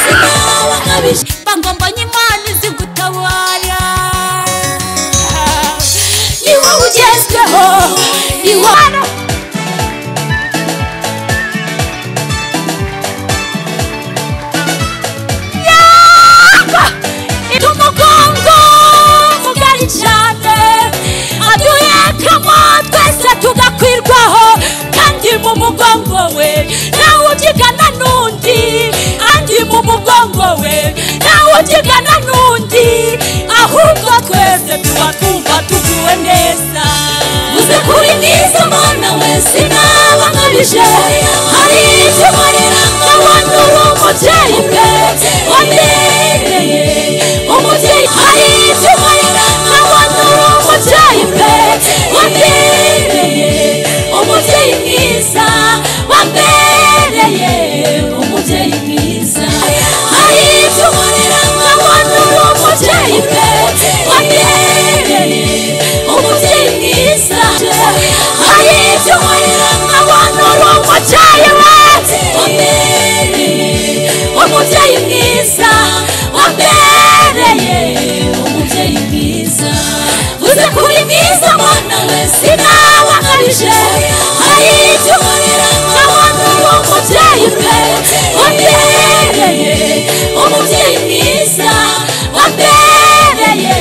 Sinawa nkabije bangomba Imana izi gutabara. Ni wowe ugezweho, ni wowe. Umugongo mugari cyane aduhekamo twese tugakwirwaho, kandi mu mugongo we nawe ubyigana n'undi, andi mu mugongo we nawe ubyigana n'undi, ahubwo twese tuba twumva tuguwe neza. Uze kuri mwiza Mana we, sinaba nkabije, hari icyo nkorera nkabona uri umubyeyi pe wambereye umubyeyi, hari icyo nkorera nkabona uri umubyeyi pe wambereye umubyeyi mwiza, wambereye umubyeyi mwiza, hari icyo nkorera nkabona uri umubyeyi pe wambereye umubyeyi mwiza, hari icyo nkorera nkabona uri umubyeyi we wambereye umubyeyi mwiza, wambereye umubyeyi mwiza. Uze kuri mwiza Mana we, sinaba nkabije, hari icyo nkorera nkabona uri umubyeyi pe wambereye umubyeyi mwiza, wambereye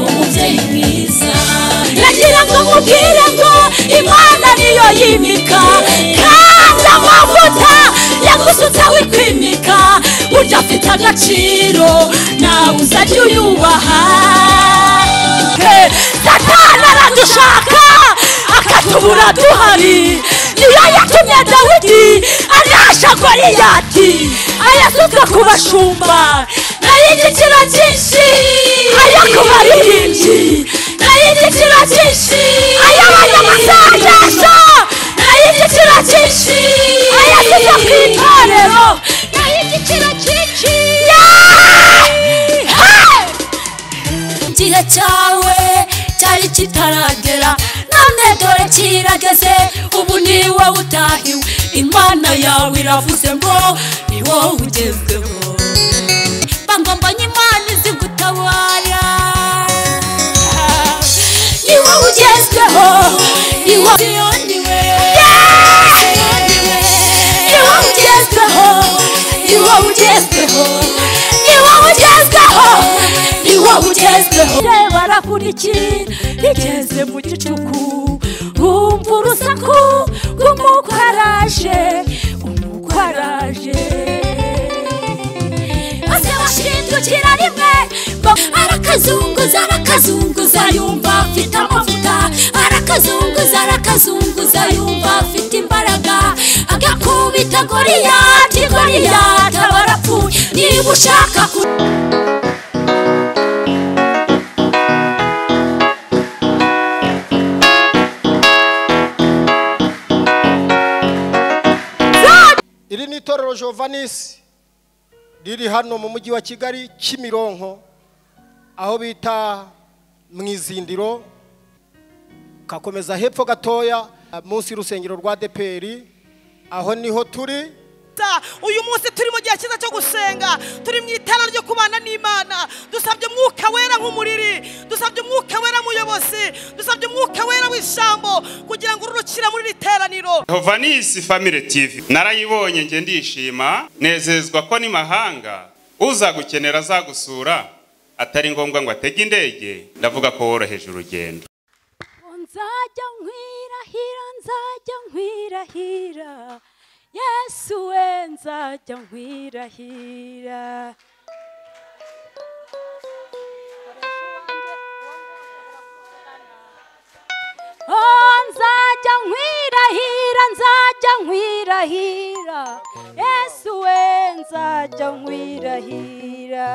umubyeyi mwiza. Nagira ngo nkubwire ngo Imana niyo yimika, kandi amavuta yagusutse wikwimika, burya afite agaciro nawe uzajya uyubaha. Satani aradushaka akatubura duhari, niyo yatumye Dawidi anasha Goliyati ayasuka ku bashumba, nayo igiciro cyinshi ayo ku baririmbyi, nayo igiciro cyinshi ay'abanyamasengesho, nayo igiciro cyinshi ayasuka ku itorero, nayo igiciro cyinshi. Igihe cyawe cyari kitaragera, none dore kirageze, ubu ni wowe utahiwe, Imana yawe iravuze ngo ni wowe ugezweho. Bangomba Imana izi gutabara, ni wowe ugezweho, ni wowe, ni wowe ugezweho, ni wowe ugezweho, ni wowe ugezweho, ni wowe ugezweho. Barakurikira rigeze mu gicuku, bumva urusaku rw'umukwe araje, umukwe araje. Bose bashindukira rimwe, arakazunguza arakazunguza yumva afite amavuta, arakazunguza arakazunguza yumva afite imbaraga, agakubita Goliyati, Goliyati aba arapfuye. Niba ushaka ku Iri ni itorero Jovanis riri hano mu mujyi wa Kigali Kimironko, aho bita Mwizindiro, kakomeza hepfo gatoya munsi y'urusengero rwa DPR, aho niho turi. Uyu munsi turi mu gihe cyiza cyo gusenga, turi mu itara ryo kubana n'Imana. Dusabye umwuka wera nk'umuriri, dusabye umwuka wera muyobozi, dusabye umwuka wera w'ishambo kugira ngo ururukira muri riteraniro. Jovanis Family TV narayibonye nge ndishima, nezezwa ko ni mahanga uzagukenera azagusura, atari ngombwa ngo atege indege, ndavuga ko woroheje urugendo. Nzajya nkwirahira, nzajya nkwirahira, Yesu we nzajya nkwirahira. Oh, nzajya nkwirahira, nzajya nkwirahira, Yesu we nzajya nkwirahira.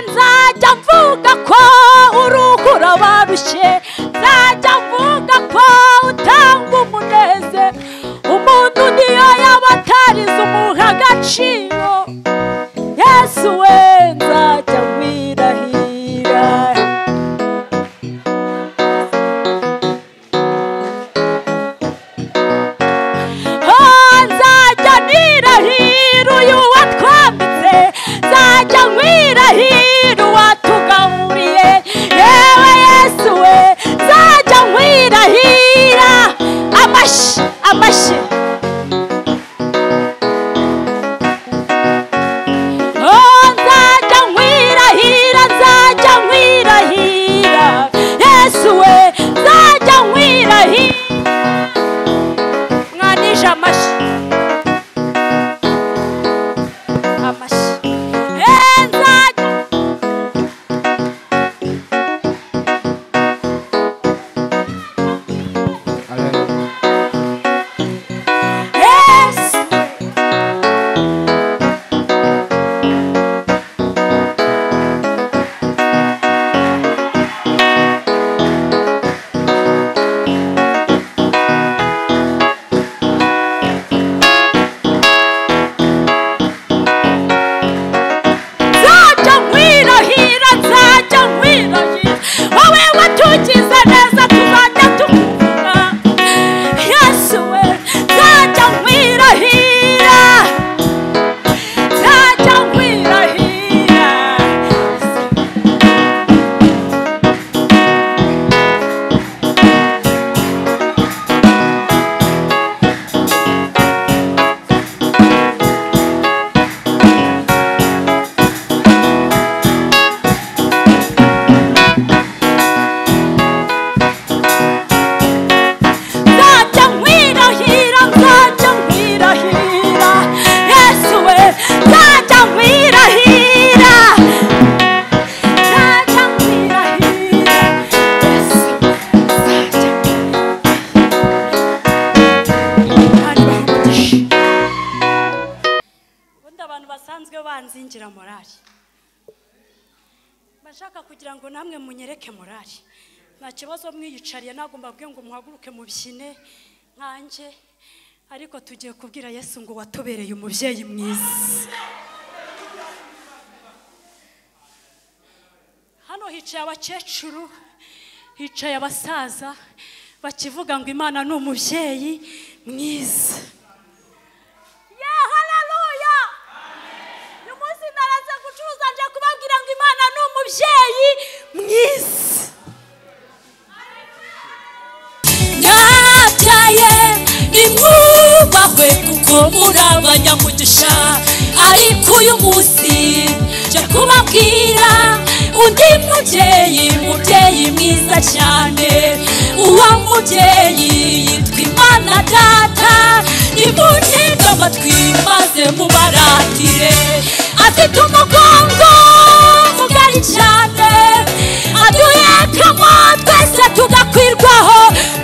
Nzajya mvuga ko uruhura barushye, nzajya mvuga ko uta nkwirahira uwatugaburiye, yewe Yesu we nzajya nkwirahira. Amashyi, amashyi. Oh, nzajya nkwirahira, nzajya nkwirahira, Yesu we nzajya nkwirahira. Mwanije amashyi, amashyi. Nzajya Yesu we. Nzajya nkwirahira, nzajya nkwirahira, wowe watugize neza tuzajya tukuvuga. Yesu we nzajya nkwirahira, nzajya nkwirahira. Nzajya nkwirahira, nzajya nkwirahira, Yesu we nzajya nkwirahira, nzajya nkwirahira, Yesu nzajya. Kandi baha umugisha. Ubundi abantu basanzwe banzingira morali, bashaka kugira ngo namwe munyereke morali. Nta kibazo mwiyicariye, ntabwo mbabwiye ngo muhaguruke mubyine nkanjye, ariko tugiye kubwira Yesu ngo watubereye umubyeyi mwiza. Hano hicaye abakecuru, hicaye abasaza bakivuga ngo Imana ni umubyeyi mwiza. Ya haleluya! Uyu munsi naraze gucuruza nje kubabwira ngo Imana ni umubyeyi mwiza. Nabyaye nimwubahwe kuko muri abanyamugisha, ariko uyu munsi nje kubabwira undi mubyeyi, mubyeyi mwiza cyane. Uwo mubyeyi yitwa Imana Data, nimuntege amatwi maze mubaratire. Afite umugongo mugari cyane, aduhekamo twese tugakwirwaho,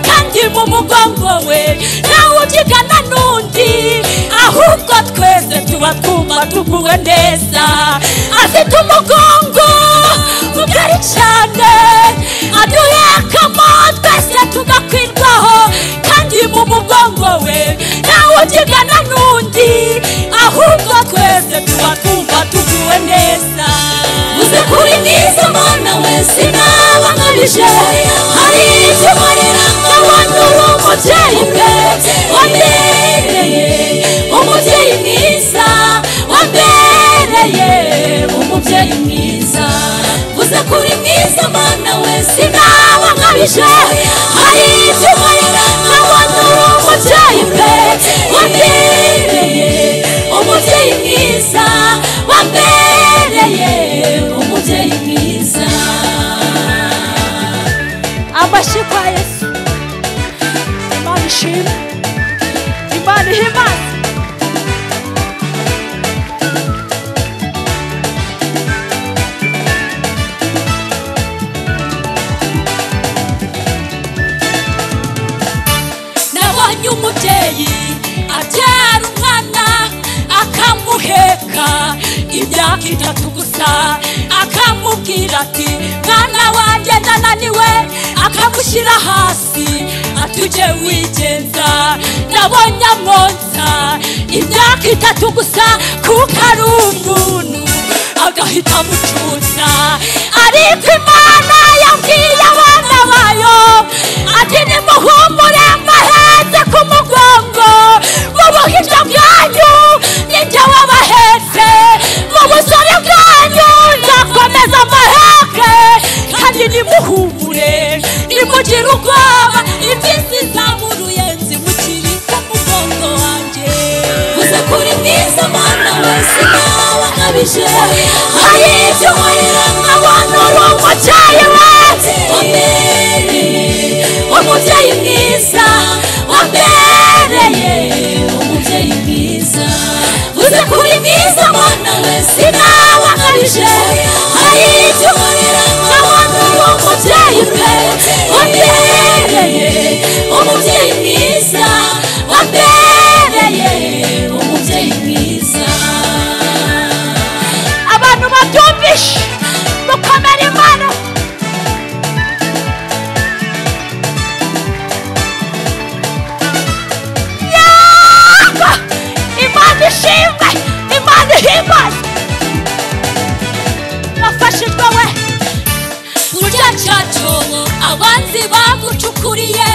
kandi mu mugongo we ntawe ubyigana n'undi, ahubwo twese tuba twumva tuguwe neza. Afite umugongo mugari cyane, aduhekamo twese tugakwirwaho, kandi mu mugongo we ntawe ubyigana n'undi, ahubwo twese tuba twumva tuguwe neza. Uze kuri mwiza Mana we sinaba nkabije, hari icyo nkorera nkabona uri umubyeyi pe, wambereye umubyeyi mwiza, wambereye umubyeyi mwiza. Uze kuri mwiza Mana we sinaba nkabije, hari icyo nkorera nkabona uri umubyeyi pe, wambereye umubyeyi mwiza, wambereye umubyeyi mwiza. Amashyi kwa Yesu. Imana ishimwe, Imana ihimbaze. Nabonye umubyeyi abyara umwana akamuheka imyaka itatu gusa, akamubwira ati mwana wanjye ndananiwe, akamushyira hasi ati ujye wigenza. Nabonye amwonsa imyaka itatu gusa, kuko ari umuntu agahita amucuza. Ariko Imana yabwiye abana bayo ati nimuhumure mbahetse ku mugongo, mu buhinja bwanyu ninjye wabahetse, mu busore bwanyu nzakomeza bagucukuriye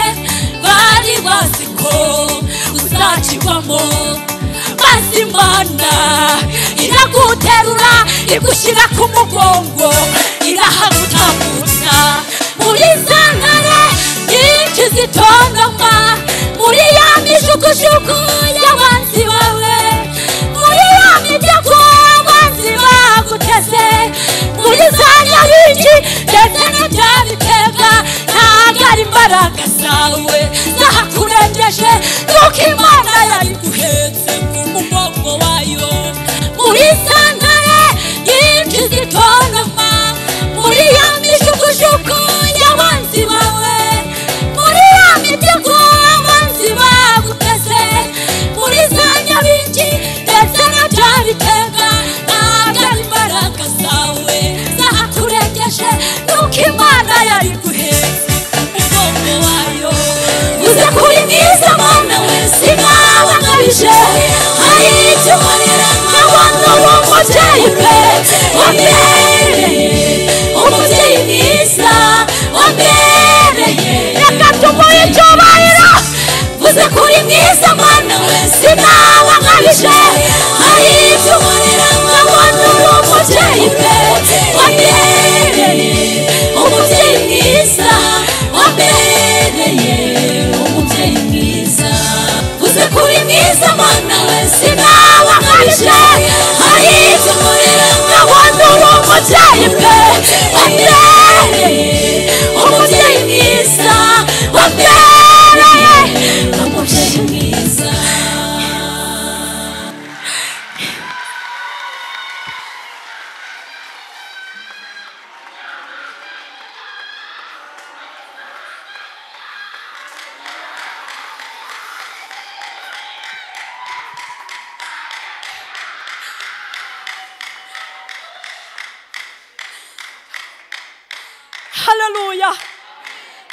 bari bazi ko uzacigwamo, maze Imana iraguterura igushyira ku mugongo irahagutambutsa. Muri za ntare nyinshi zitontoma, muri ya mijugujugu y'abanzi bawe, muri ya mitego abanzi baguteze, muri za nyabingi ndetse na bya bitega, ntabwo ari imbaraga zawe zahakurengeje, nuko Imana yariguhetse ku mugongo wayo. Muri za ntare nyinshi zitontoma, muri ya mijugujugu y'abanzi bawe, muri ya mitego abanzi baguteze, muri za nyabingi ndetse na bya bitega, ntabwo ari imbaraga zawe zahakurengeje, nuko Imana yariguhetse ku mugongo wayo. Uze kuri mwiza Mana we, sinawe nkabije, hari icyo nkorera ndabona uri umubyeyi pe, wambereye umubyeyi mwiza, wambereye. Reka tumuhe icyubahiro. Uze kuri mwiza Mana we, sinawe nkabije, hari icyo nkorera ndabona uri umubyeyi pe, wambereye umubyeyi mwiza, wambereye umubyeyi mwiza. Uze kuri mwiza Mana we, sinawe nkabije, hari icyo nkorera ndabona uri umubyeyi pe, wambereye umubyeyi mwiza, wambereye umubyeyi mwiza. Haleluya.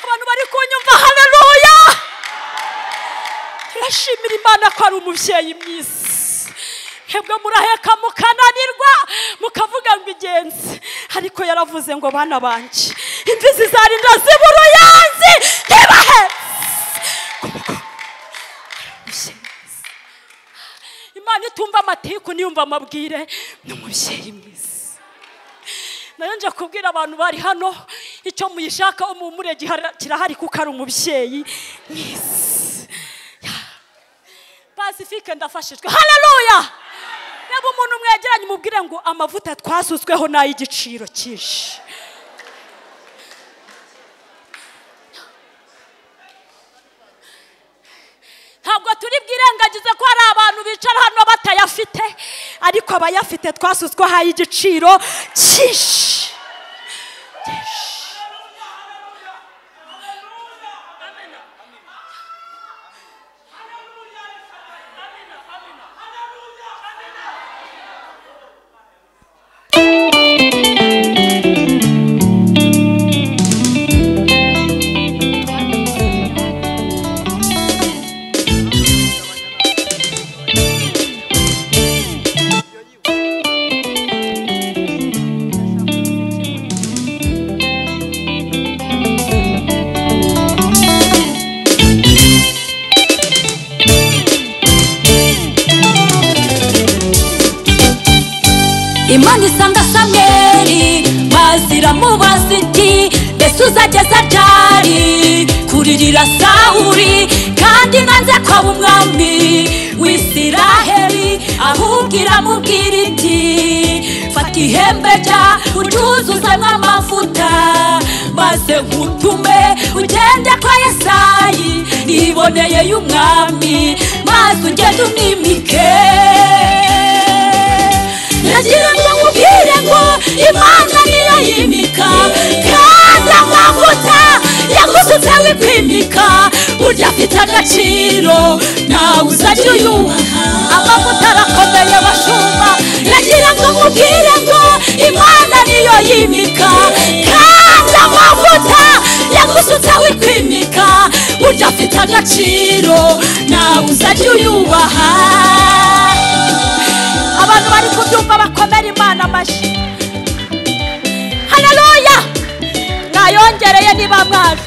Abantu bari kunyumva haleluya. Turashimira Imana ko ari umubyeyi mwiza. Mwebwe muraheka mukananirwa mukavuga ngo igenzi, ariko yaravuze ngo bana banje imvi zizarinda ziba uruyanzi ntibahetse. Imana itumva amatiku niyumva amabwire, ni umubyeyi mwiza. Nayo nje kubwira abantu bari hano icyo muyishaka umumure kirahari kuko ari umubyeyi mwiza. Pacifique ndafashijwe. Haleluya. Reba umuntu mwegeranye umubwire ngo amavuta twasutsweho n'ay'igiciro cyinshi. Ntabwo turi bwirengagize ko hari abantu bicara hano batayafite, ariko abayafite twasutsweho ay'igiciro cyinshi. Imana isanga Samweli maze iramubaza iti mbese uzageza ryari kuririra Sawuli, kandi nanze ko aba umwami w'Isiraheli? Ahubwo iramubwira iti fata ihembe rya uryuzuzemo amavuta maze nkutume ugende kwa Yesayi niboneye y'umwami, maze ugende umwimike. Nagira ngo nkubwire ngo Imana niyo yimika, kandi amavuta yagusutse wikwimika, burya afite agaciro nawe uzajya uyubaha. Amavuta arakomeye bashumba. Nagira ngo nkubwire ngo Imana niyo yimika, kandi amavuta yagusutse wikwimika, burya afite agaciro nawe uzajya uyubaha. Abantu bari kubyumva bakomera Imana amashyi. Haleluya. Nayongereye niba mwaje.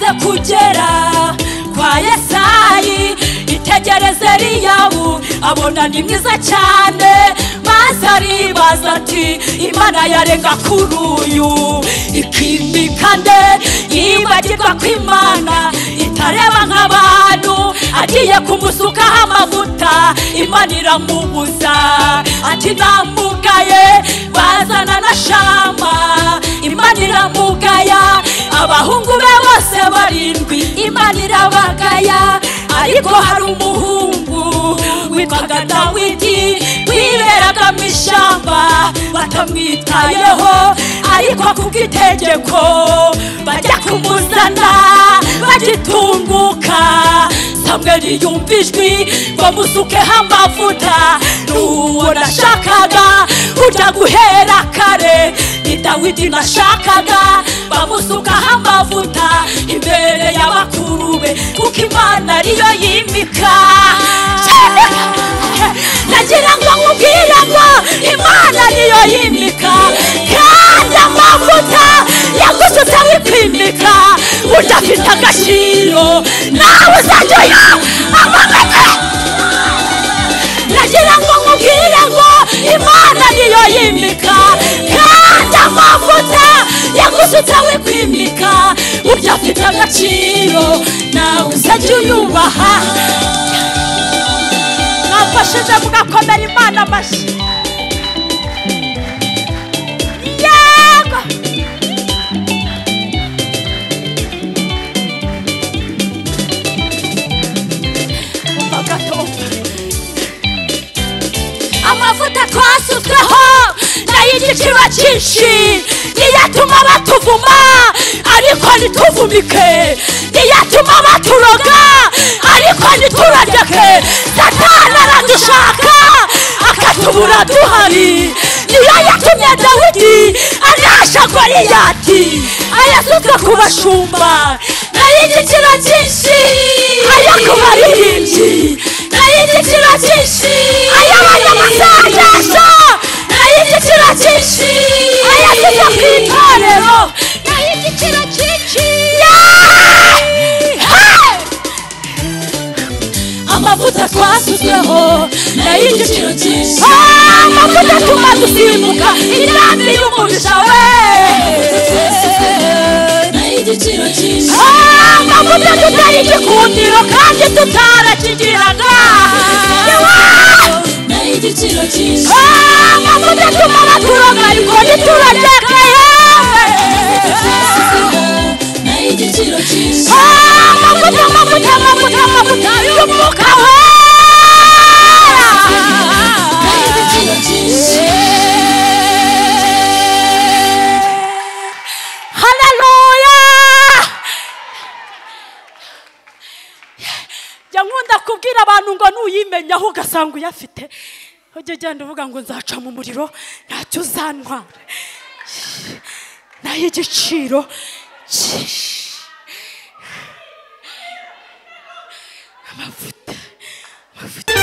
Amaze kugera kwa Yesayi itegereze Eliyabu abona ni mwiza cyane, maze aribaza ati Imana yarenga kuri uyu ikimika nde? Yibagirwa ko Imana itareba nk'abantu, agiye kumusukaho amavuta Imana iramubuza ati namugaye. Bazana na Shama Imana iramugaya, abahungu be bose barindwi Imana irabagaya. Ariko hari umuhungu witwaga Dawidi wiberaga mu ishyamba batamwitayeho, ariko kubw'itegeko bajya kumuzana bagitunguka. Samweli yumva ijwi bamusukeho amavuta, n'uwo nashakaga ujya guhera kare ni Dawidi nashakaga. Bamusukaho amavuta imbere y'abakuru be, kuko Imana ariyo yimika. Nagira ngo nkubwire ngo Imana niyo yimika, kandi amavuta yagusutse wikwimika udafite agaciro nawe uzajyayo amavuta. Nagira ngo nkubwire ngo Imana niyo yimika, kandi amavuta yagusutse wikwimika udafite agaciro nawe uzajya uyubaha. Mwafashije mugakomera Imana amashyi. Yego. Amavuta twasutsweho n'ay'igiciro cyinshi niyo atuma batuvuma ariko ntituvumike, niyo atuma baturoga ariko ntiturareke. Satani aradushaka akatubura duhari, niyo yatumye Dawidi anasha Goliyati ayasutswe ku bashumba n'ay'igiciro cyinshi, ayo ku baririmbyi n'ay'igiciro cyinshi, ay'abanyamasengesho n'ay'igiciro cyinshi, ayasutswe ku itorero n'ay'igiciro cyinshi. Amavuta twasutsweho n'ay'igiciro cyinshi, amavuta atuma dusimbuka intambi y'umugisha we, amavuta tutari igikundiro kandi tutarakigiraga, amavuta atuma baturoga ariko ntiturareke. Amavuta, amavuta, amavuta, amavuta y'umwuka wera. Haleluya. Jya nkunda kubwira abantu ngo nuyimenyaho ugasanga uyafite, ujye ugenda uvuga ngo nzaca mu muriro ntacyo uzantwara, nayo igiciro cyinshi. Amavuta, amavuta.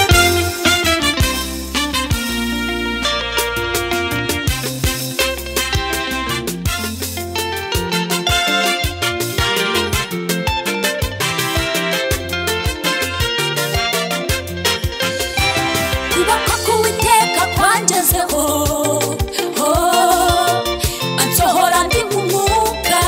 Kuboko k'Uwiteka kwangezeho, ansohora ndi mu mwuka,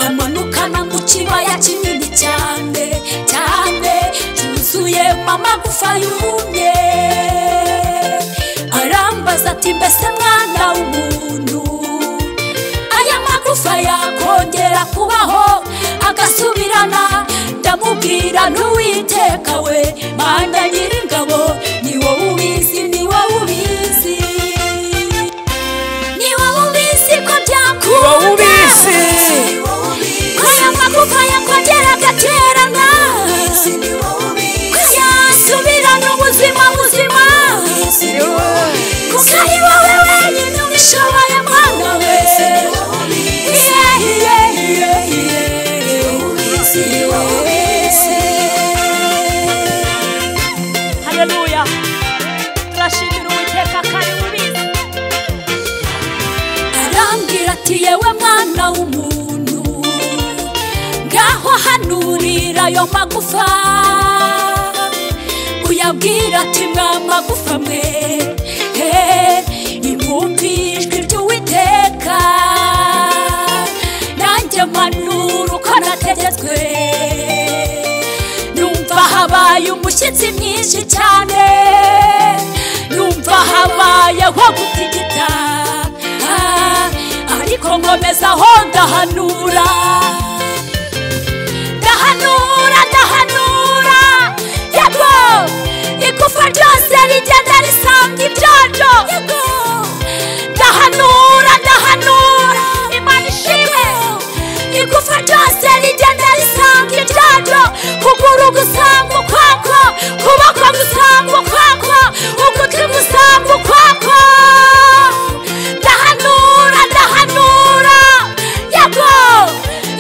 amanukana mu kibaya kinini cyane cyane cyuzuyemo amagufa yumye. Arambaza ati mbese mwana w'umuntu, aya magufa yakongera kubaho agasubirana? Ndamubwira n'Uwiteka we Mana Nyiringabo, ni wowe ubizi, ni wowe ubizi, ni wowe ubizi ko byakunda, ko aya magufa yakongera agaterana, ko yasubirana ubuzima buzima, kuko ari wowe wenyine ubishoboye. Hanurira ayo magufa, uyabwira ati mwa magufa mwe, nimwumve ijwi ry'Uwiteka, nanjye mpanura uko nategetswe. Numva habaye umushyitsi mwinshi cyane, numva habayeho gutigita, ariko nkomeza aho ndahanura. Ndahanura, ndahanura, yego, igufa ryose rigenda risanga iryaryo. Yego, ndahanura, ndahanura, Imana ishimwe, igufa ryose rigenda risanga iryaryo. Kuguru gusanga ukwako, kuboko gusanga ukwako, ugutwi gusanga ukwako. Ndahanura, ndahanura, yego,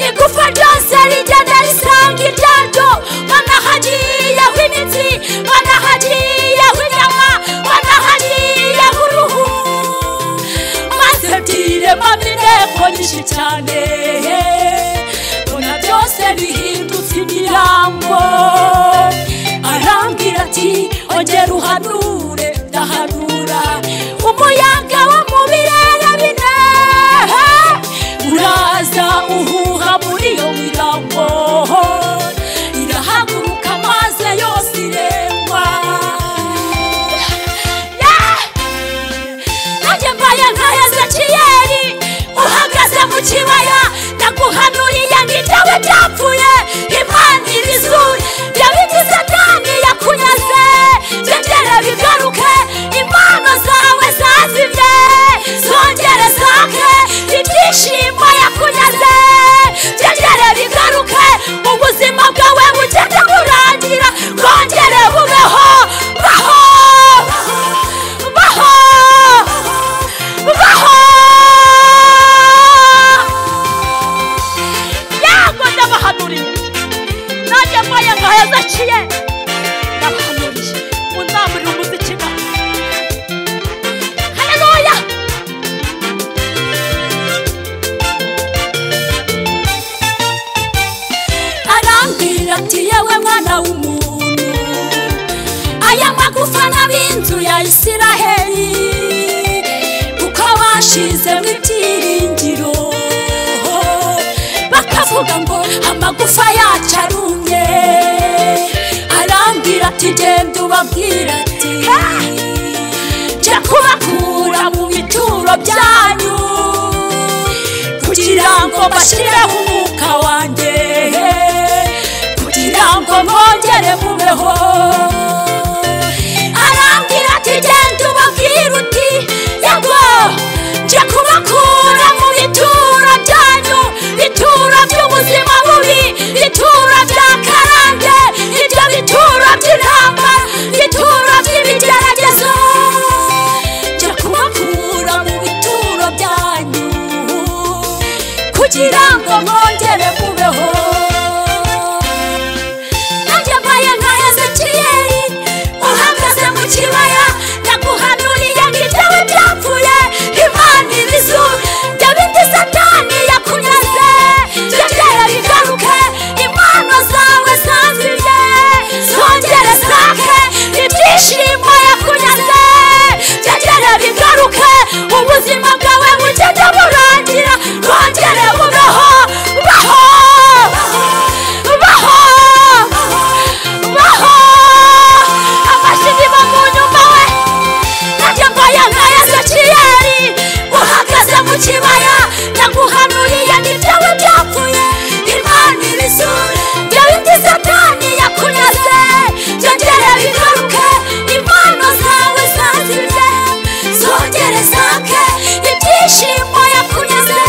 igufa ryose rigenda risanga iryaryo. Mana hagiyeho imitsi, mana hagiyeho inyama, mana hagiyeho uruhu. Maze byiremamo inteko nyinshi cyane, mbona byose bihindutse imirambo. Arambwira ati ongera uhanure. Ndahanura, umuyaga wo mu birere bine uraza uhuha muri iyo mirambo, irahaguruka maze yose irengwa. Nanjye mbaye nka Hezekiyeli uhagaze mu kibaya, ndaguhanuriye ngo ibyawe byapfuye Imana ibizure, byabindi Satani yakunyaze byongere bigaruke, impano zawe zazimye zongere zake, ibyishimo yakunyaze byongere bigaruke, ubuzima bwawe bugende burangira bwongere bubeho. Baho, baho, baho. Yego, ndabahanuriye, nanjye mbaye nka Hezekiyeli ndabahanuriye, unzamurire umuziki na haleluya. Arambwira ati yewe mwana w'umuntu, aya magufa n'ab'inzu ya Isiraheli, kuko bashizemo ibyiringiro bakavuga ngo amagufa yacu arumye. Arambwira ati genda ubabwira ati jya kubakura mu bituro byanyu, kugira ngo bashyireho umwuka wanjye, kugira ngo mwongere mubeho. Arambwira ati genda ubabwira uti yego, nje kubakura mu bituro byanyu, bituro by'ubuzima bubi, bituro bya karande, ibyo bituro by'intambara, bituro by'ibigeragezo. Nje kubakura mu bituro byanyu, kugira ngo mwongere mubeho. Nanjye mbaye nka Hezekiyeli uhagaze mu kibaya, ndaguhanuriye ngo ibyawe byapfuye Imana ibizure, byabindi Satani yakunyaze byongere bigaruke, impano zawe zazimye zongere zake, ibyishimo yakunyaze byongere bigaruke, ubuzima bwawe bugende burangira bwongere bubeho. Baho, baho, baho. Amashyi niba mu nyuma we. Nanjye mbaye nka Hezekiyeli uhagaze mu kibaya, ndaguhanuriye ngo ibyawe byapfuye Imana ibizure, byabindi Satani yakunyaze byongere bigaruke, impano zawe zazimye zongere zake, ibyishimo yakunyaze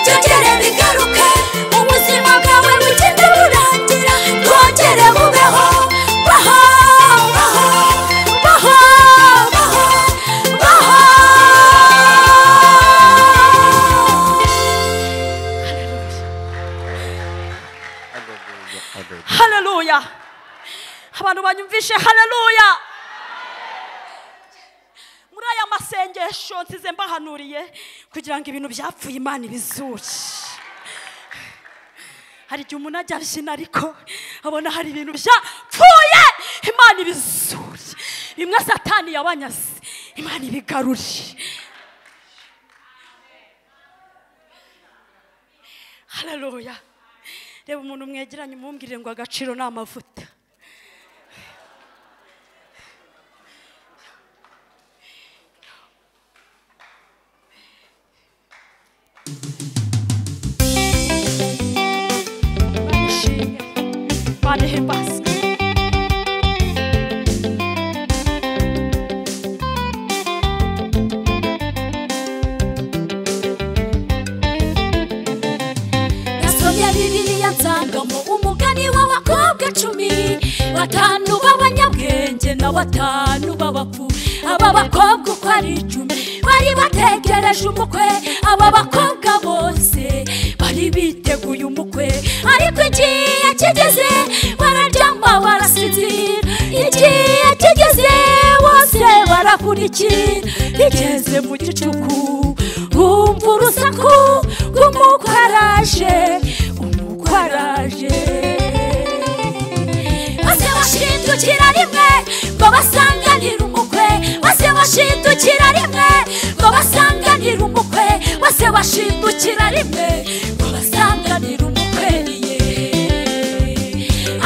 byongere bigaruke, ubuzima bwawe bugende burangira bwongere bubeho. Baho, baho, baho, baho, baho. Haleluya. Abantu banyumvishe haleluya. Muri aya masengesho nsize mbahanuriye kugira ngo ibintu byapfuye Imana ibizure. Hari igihe umuntu ajya abyina ariko abona hari ibintu byapfuye, Imana ibizure. Bimwe Satani yabanyaze, Imana ibigarure. Haleluya. Reba umuntu mwegeranye umumbwire ngo agaciro ni amavuta. Nasomye Bibiliya nsangamo umugani w'abakobwa 10, 5 b'abanyabwenge na 5 b'abapfu. Aba bakobwa uko ari 10 bari bategereje umukwe. Aba bakobwa bose bari biteguye umukwe, ariko igihe kigeze bararyama barasinzira. Igihe kigeze bose barakurikira. Rigeze mu gicuku bumva urusaku rw'umukwe araje, umukwe araje. Bose bashindukira rimwe ngo basanganire umukwe. Bose bashindukira rimwe ngo basanganire umukwe. Bose bashindukira rimwe ngo basanganire umukwe.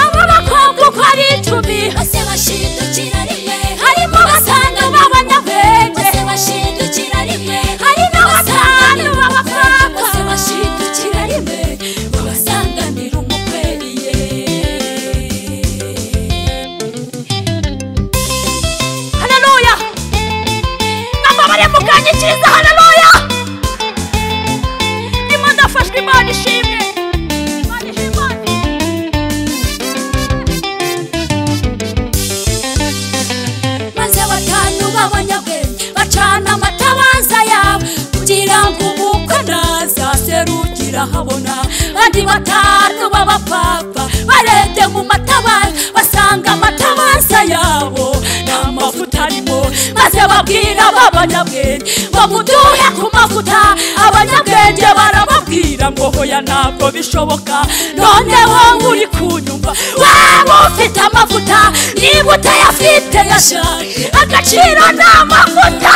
Abo bakobwa uko ari 10 bose bashindukira rimwe, harimo 5 b'abanyabwenge. Bose bashindukira rimwe, harimo 5 b'abapfapfa. Bose bashindukira rimwe ngo basanganire umukwe. Haleluya. Mama bari mukanyikiriza. Haleluya. Ndimo ndafashwe, Imana ishimwe. Imana ishimwe. Maze 5 b'abanyabwenge bacana amatabaza yabo kugira ngo umukwe naza serukira habona. Abandi 5 b'abapfapfa barebye mu matabaza basanga amatabaza yabo nta mavuta arimo. Maze babwira b'abanyabwenge ngo muduhe ku mavuta. Abanyabwenge barababwira ngo hoya ntabwo bishoboka. Noneho uri kunyumva waba ufite amavuta, niba utayafite yashaje, agaciro ni amavuta.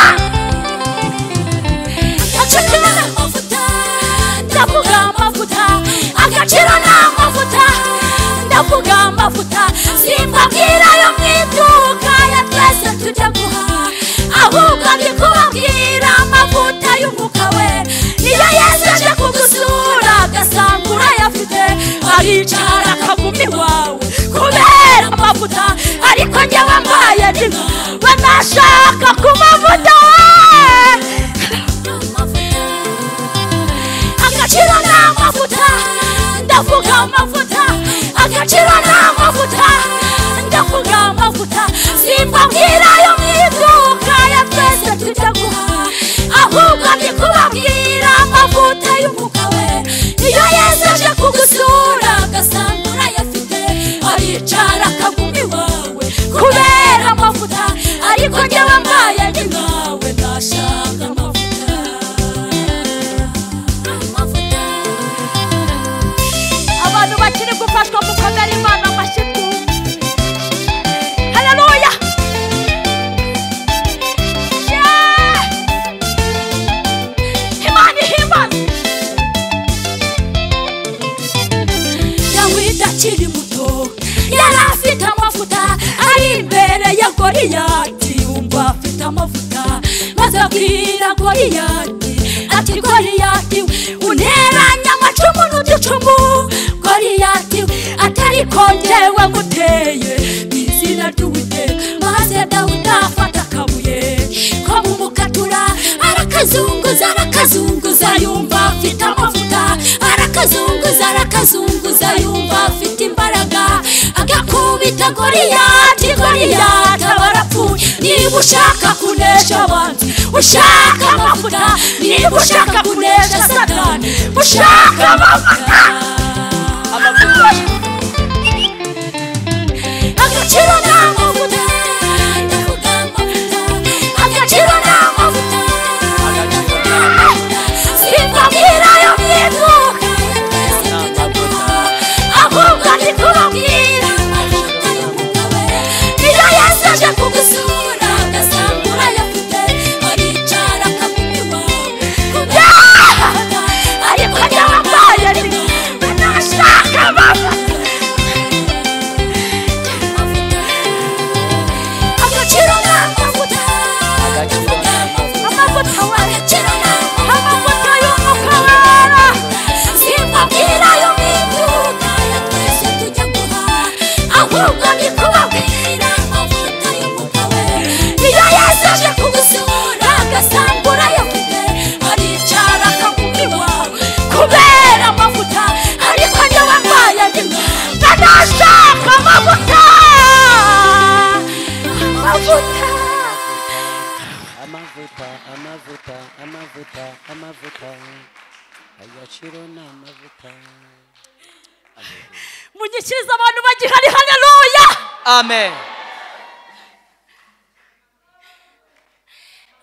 Agaciro ni amavuta, ndavuga amavuta. Agaciro ni amavuta, ndavuga amavuta. Simbabwira ayo mu iduka ya twese tujya guhaha, ahubwo ndi kubabwira amavuta y'umwuka we. Niyo Yesu aje kugusura agasanga urayafite, aricara akaguma iwawe kubera amavuta. Ariko njyewe mbaye ndi nkawe nashaka ku mavuta. Agaciro ni amavuta, ndavuga amavuta. Agaciro ni amavuta, ndavuga amavuta. Simbabwira ayo mu iduka ya twese tujya guhaha, ahubwo ndi kubabwira amavuta y'umwuka we. Iyo Yesu aje kugusura agasanga urayafite, aricara akaguma iwawe kubera amavuta. Ariko njyewe mbaye ndi nkawe ndashaka amavuta. Amavuta. Abantu bakiri gufashwa mukomere Imana amashyi twumve. Haleluya. Imana ihimbaze. Dawidi akiri muto yari afite amavuta, ari imbere ya Goliyati yumva afite amavuta. Maze abwira Goliyati ati Goliyati unteranya amacumu n'uducumu. Goliyati atariko njyewe nguteye mu izina ry'Uwiteka. Maze Dawidi afata akabuye ko mu mukatura, arakazunguza arakazunguza yumva afite amavuta. Arakazunguza arakazunguza yumva afite imbaraga. Agakubita Goliyati, Goliyati aba arapfuye. Niba ushaka kunesha abanzi, ushaka amavuta. Niba ushaka kunesha Satani, ushaka amavuta. Agaciro ni amavuta, ndavuga amavuta. Agaciro ni amavuta, ndavuga amavuta. Simbabwira ayo mu iduka ya twese tujya guhaha, Ahubwo ni kubabwira amavuta y'umwuka wera. Iyo Yesu aje kugusura agasanga urayafite, aricara akaguha kubera amavuta. Ariko njyewe mbaye ndimo ndanashaka amavuta, amavuta, amavuta, amavuta, amavuta, amavuta, agaciro ni amavuta. Munyikirize abantu bagihari, haleluya, amen.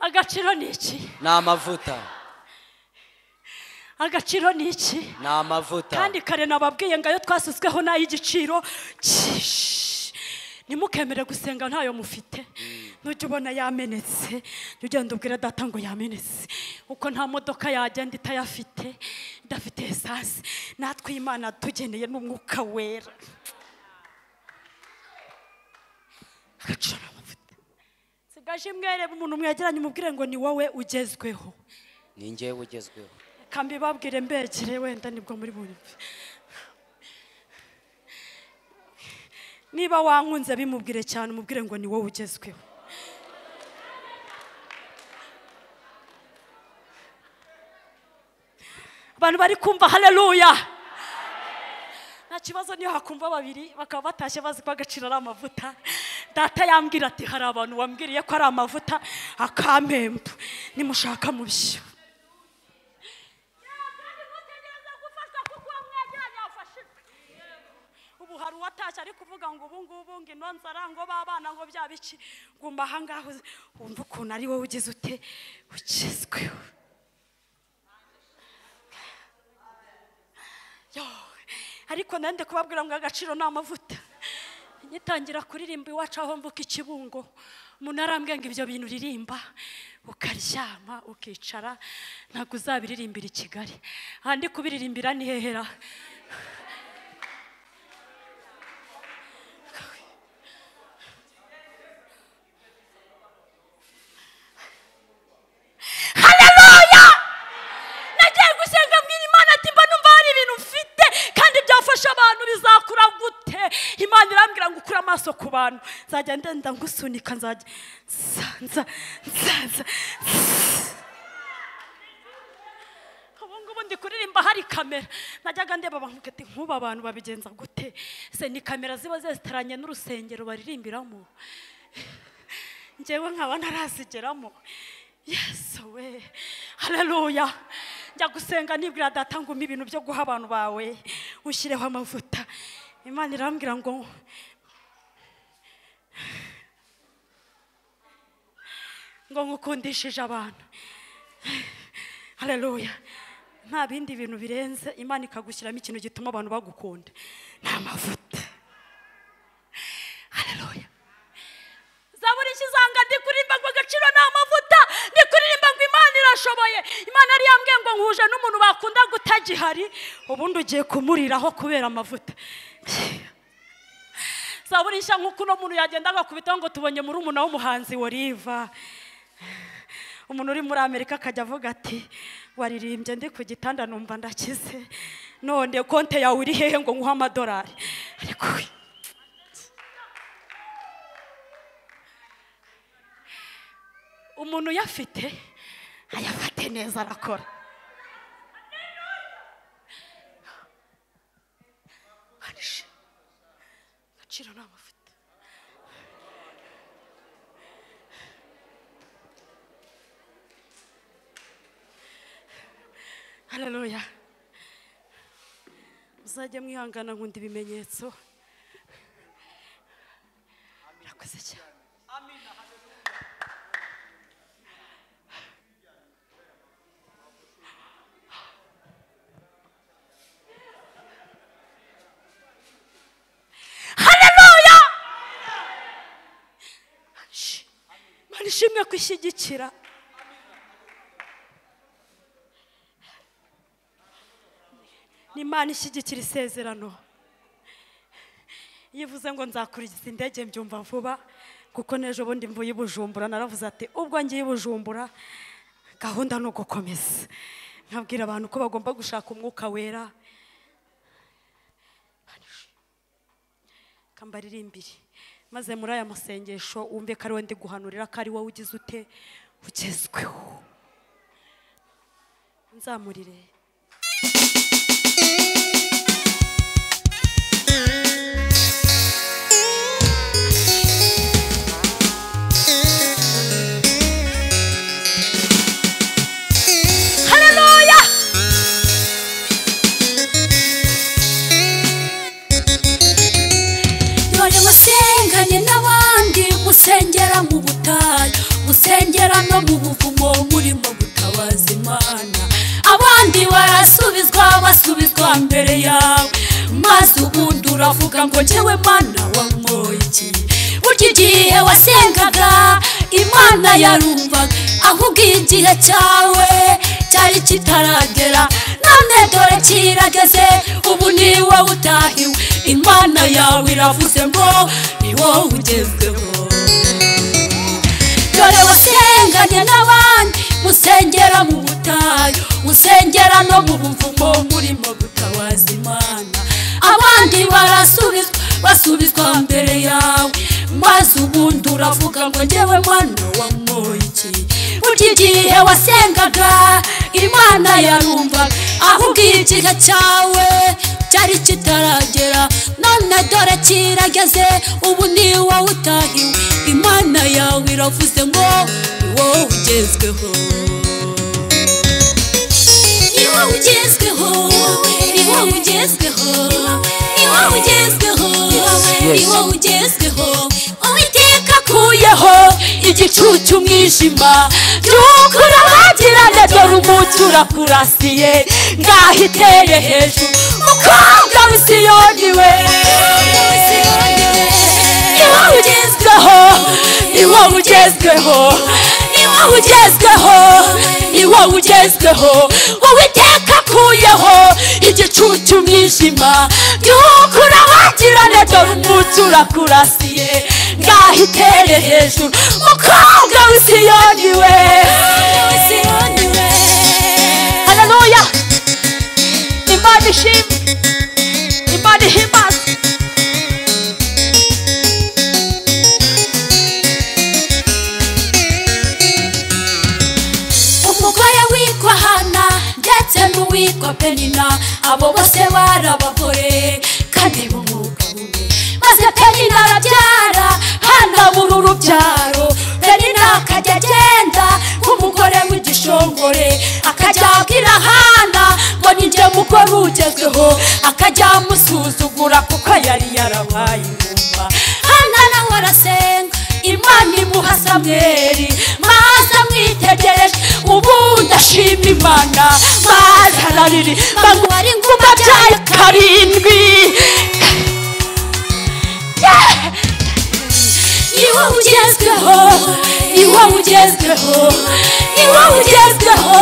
Agaciro ni iki? Ni amavuta. Agaciro ni iki? Ni amavuta. Kandi kare nababwiye ngo ayo twasutsweho n'ay'igiciro ntimukemere gusenga ntayo mufite. Nujya ubona yamenetse, jya ugenda ubwira data ngo yamenetse, uko nta modoka yagenda itayafite, idafite esanse. Natwe Imana tugeneye n'umwuka wera. Agaciro ni amavuta. Sigaje imwerebe umuntu mwegeranye umubwire ngo ni wowe ugezweho. Ni njyewe ugezweho. Reka mbibabwire mbegere wenda nibwo muri bunyumve. Niba wankunze bimubwire cyane, umubwire ngo ni wowe ugezweho. Abantu bari kumva haleluya. Nta kibazo niyo hakumva babiri bakaba batashye bazi ko agaciro ari amavuta. Data yambwira ati hari abantu wambwiriye ko ari amavuta akampemba, nimushaka mubyo. Ubu hari uwatashye ari kuvuga ngo ubu ngubu ngo ino nzara ngo babana ngo bya biki, ngumba aha ngaho wumva ukuntu ari wowe ugeze ute ugezweho. Ariko nande kubabwira ngo agaciro ni amavuta. Ngitangira kuririmba iwacu aho mvuka ikibungo, umuntu arambwiye ngo ibyo bintu uririmba ukaryama ukicara ntabwo uzabiririmbira i Kigali. Ahandi kubiririmbira ni hehera. Haleluya! Nagiye gusenga mbwira Imana ati mba numva hari ibintu mfite kandi byafasha abantu bizakura gute. Imana irambwira ngo ukure amaso ku bantu, nzajya ndenda ngusunika, nzajya nza nza. Ubu ngubu ndi kuririmba hari kamera, najyaga ndeba abantu ati nkuba abantu babigenza gute? Se ni kamera ziba zesitaranye n'urusengero baririmbiramo, njyewe nkaba ntarazigeramo. Yesu we, haleluya. Njya gusenga nibwira data ngo umpe ibintu byo guha abantu bawe, ushyireho amavuta. Imana irambwira ngo ngukundishije abantu. Haleluya. Nta bindi bintu birenze, Imana ikagushyiramo ikintu gituma abantu bagukunda, ni amavuta. Haleluya. Zaburi ikizanga ndi kuririmba ngo agaciro ni amavuta, ndi kuririmba ngo Imana irashoboye. Imana yari yambwiye ngo nkuje n'umuntu bakunda gutagihari, ubundi ugiye kumuriraho kubera amavuta. Zaburi nshya nk'uko uno muntu yagenda agakubitaho ngo tubonye muri umuna w'umuhanzi Oliva. Umuntu uri muri Amerika akajya avuga ati waririmbye ndi ku gitanda numva ndakize, none konte yawe iri hehe ngo nguhe amadolari. Ariko umuntu uyafite ayafate neza arakora. Agaciro ni amavuta. Haleluya. Muzajye mwihangana nkunda ibimenyetso. Murakoze cyane. Haleluya. Imana ishimwe kwishyigikira. Ni Imana ishyigikira isezerano. Iyo ivuze ngo nzakurikiza indege mbyumva vuba, kuko n'ejo bundi mvuye i Bujumbura naravuze ati ubwo ngiye i Bujumbura gahunda ni ugukomeza, nkabwira abantu ko bagomba gushaka umwuka wera. Kambaririmbire maze muri aya masengesho wumve ko ari wowe ndi guhanurira, ko ari wowe ugize ute ugezweho. Nzamurire. Haleluya. Dore wasenganye n'abandi, musengera mu butayu, musengera no mu buvumo, murimo gutabaza Imana. Abandi barasubizwa, basubizwa mbere yawe, maze ubundi uravuga ngo njyewe Mana wankoye iki? Burya igihe wasengaga Imana yarumvaga, ahubwo igihe cyawe cyari kitaragera, none dore kirageze, ubu ni wowe utahiwe. Imana yawe iravuze ngo ni wowe ugezweho. Dore wasenganye n'abandi, musengera mu butayu, musengera no mu buvumo, murimo gutabaza Imana. Abandi barasubizwa, basubizwa mbere yawe, maze ubundi uravuga ngo njyewe Mana wankoye iki? Burya igihe wasengaga Imana yarumvaga, ahubwo igihe cyawe cyari kitaragera, none dore kirageze, ubu ni wowe utahiwe. Imana yawe iravuze ngo ni wowe ugezweho. Ni wowe ugezweho, ni wowe ugezweho, ni wowe ugezweho, ni wowe ugezweho. Uwiteka akuyeho igicu cy'umwijima, by'uko urabagirana, dore umucyo urakurasiye, ngaho itere hejuru, mukobwa w'i Siyoni we. Ni wowe ugezweho, ni wowe ugezweho, ni wowe ugezweho, ni wowe ugezweho. Uwiteka akuyeho igicu cy'umwijima, by'uko urabagirana, dore umucyo urakurasiye, ngaho itere hejuru, mukobwa w'i Siyoni we. Haleluya. Imana ishimwe, Imana ihimbaze. Umugore witwa Hana ndetse n'uwitwa Penina, abo bose bari abagore kandi b'umwuga umwe. Maze Penina arabyara, Hana abura urubyaro. Penina akajya agenda nk'umugore w'igishongore, akajya abwira Hana ngo ni njye mugore ugezweho, akajya amusuzugura kuko yari yarabaye ingumba. Hana nawe arasenga, Imana imuha Samweli, maze amwitegereje, ubundi ashima Imana, maze araririmba ngo ari ingumba abyaye karindwi. Ni wowe ugezweho, ni wowe ugezweho, ni wowe ugezweho,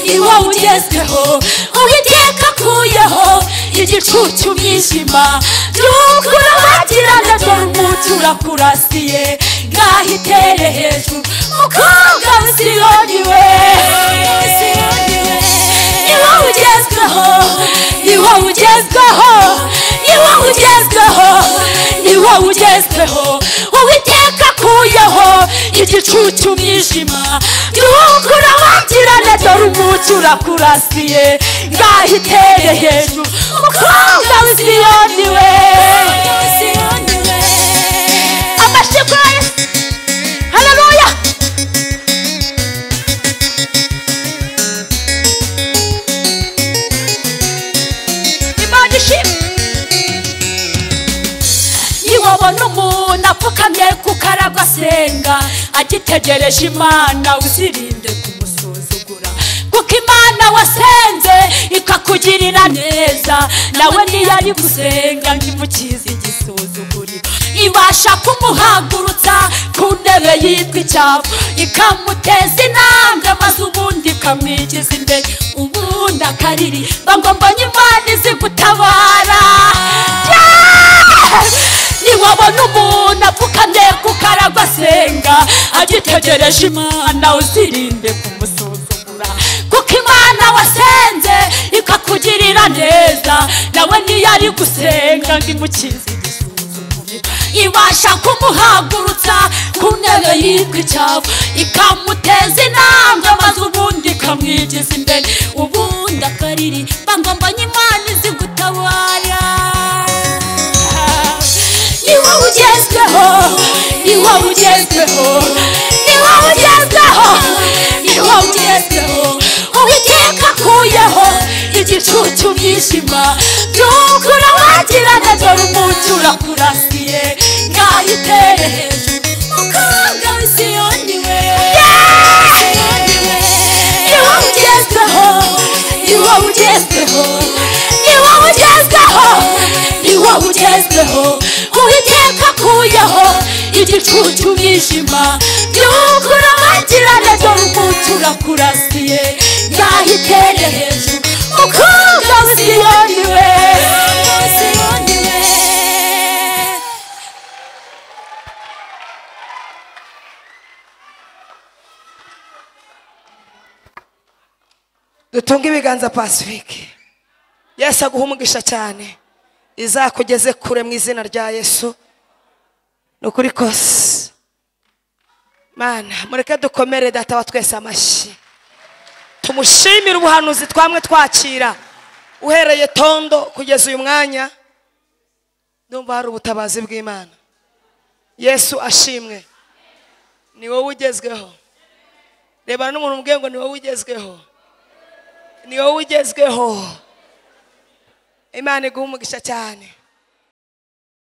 ni wowe ugezweho. Uwiteka akuyeho igicu cy'umwijima, by'uko urabagirana, dore umucyo urakurasiye, ngaho itere hejuru, mukobwa w'i Siyoni we. Ni wowe ugezweho, ni wowe ugezweho, ni wowe ugezweho, ni wowe ugezweho. Uwiteka akuyeho igicu cy'umwijima, by'uko urabagirana, dore umucyo urakurasiye, ngaho itere hejuru, mukobwa w'i Siyoni we. Amashyi ya Yesu. Haleluya. Imana ishimwe. Niwabona umuntu apfukamye ku karago asenga, agitegereje Imana, uzirinde kumusuzugura, kuko Imana wasenze ikakugirira neza, nawe ntiyari gusenga ntimukize igisuzuguriro. Ibasha kumuhagurutsa ku ntebe yitwa icyavu, ikamuteza intambwe, maze ubundi ikamwigiza imbere, ubundi akaririmba ngo mbonye Imana izi gutabara. Niwabona umuntu apfukamye ku karago asenga, agitegereje Imana, uzirinde kumusuzugura, kuko Imana wasenze ikakugirira neza, nawe ntiyari gusenga ngo imukize igisuzuguriro. Ibasha kumuhagurutsa ku ntebe yitwa icyavu, ikamuteza intambwe maze ubundi ikamwigiza imbere. Ubundi akariri mbangambanye Imana izi gutabara. Ni wowe ugezweho, ni wowe ugezweho, ni wowe ugezweho, ni wowe ugezweho. Uwiteka akuyeho igicucu umwijima, by'ukuri wagirana dore umucyo urakurasiye. Ngaho itere hejuru mukobwa w'i Siyoni we, ni wowe ugezweho, ni wowe ugezweho, ni wowe ugezweho, ni wowe ugezweho. Uwiteka akuyeho igicucu umwijima, by'ukuri wagirana dore umucyo urakurasiye. Ngaho itere hejuru mukobwa w'i Siyoni we, Siyoni we. Dutunge ibiganza Pacifique. Yesu aguha umugisha cyane, izakugeze kure mu izina rya Yesu. Ni ukuri kose Mana, mureke dukomere data wa twese amashyi, tumushimire ubuhanuzi twamwe twakira uhereye tondo kugeza uyu mwanya. Ndumva hari ubutabazi bw'Imana. Yesu ashimwe. Ni wowe ugezweho. Reba n'umuntu umbwiye ngo ni wowe ugezweho, ni wowe ugezweho. Imana iguha umugisha cyane.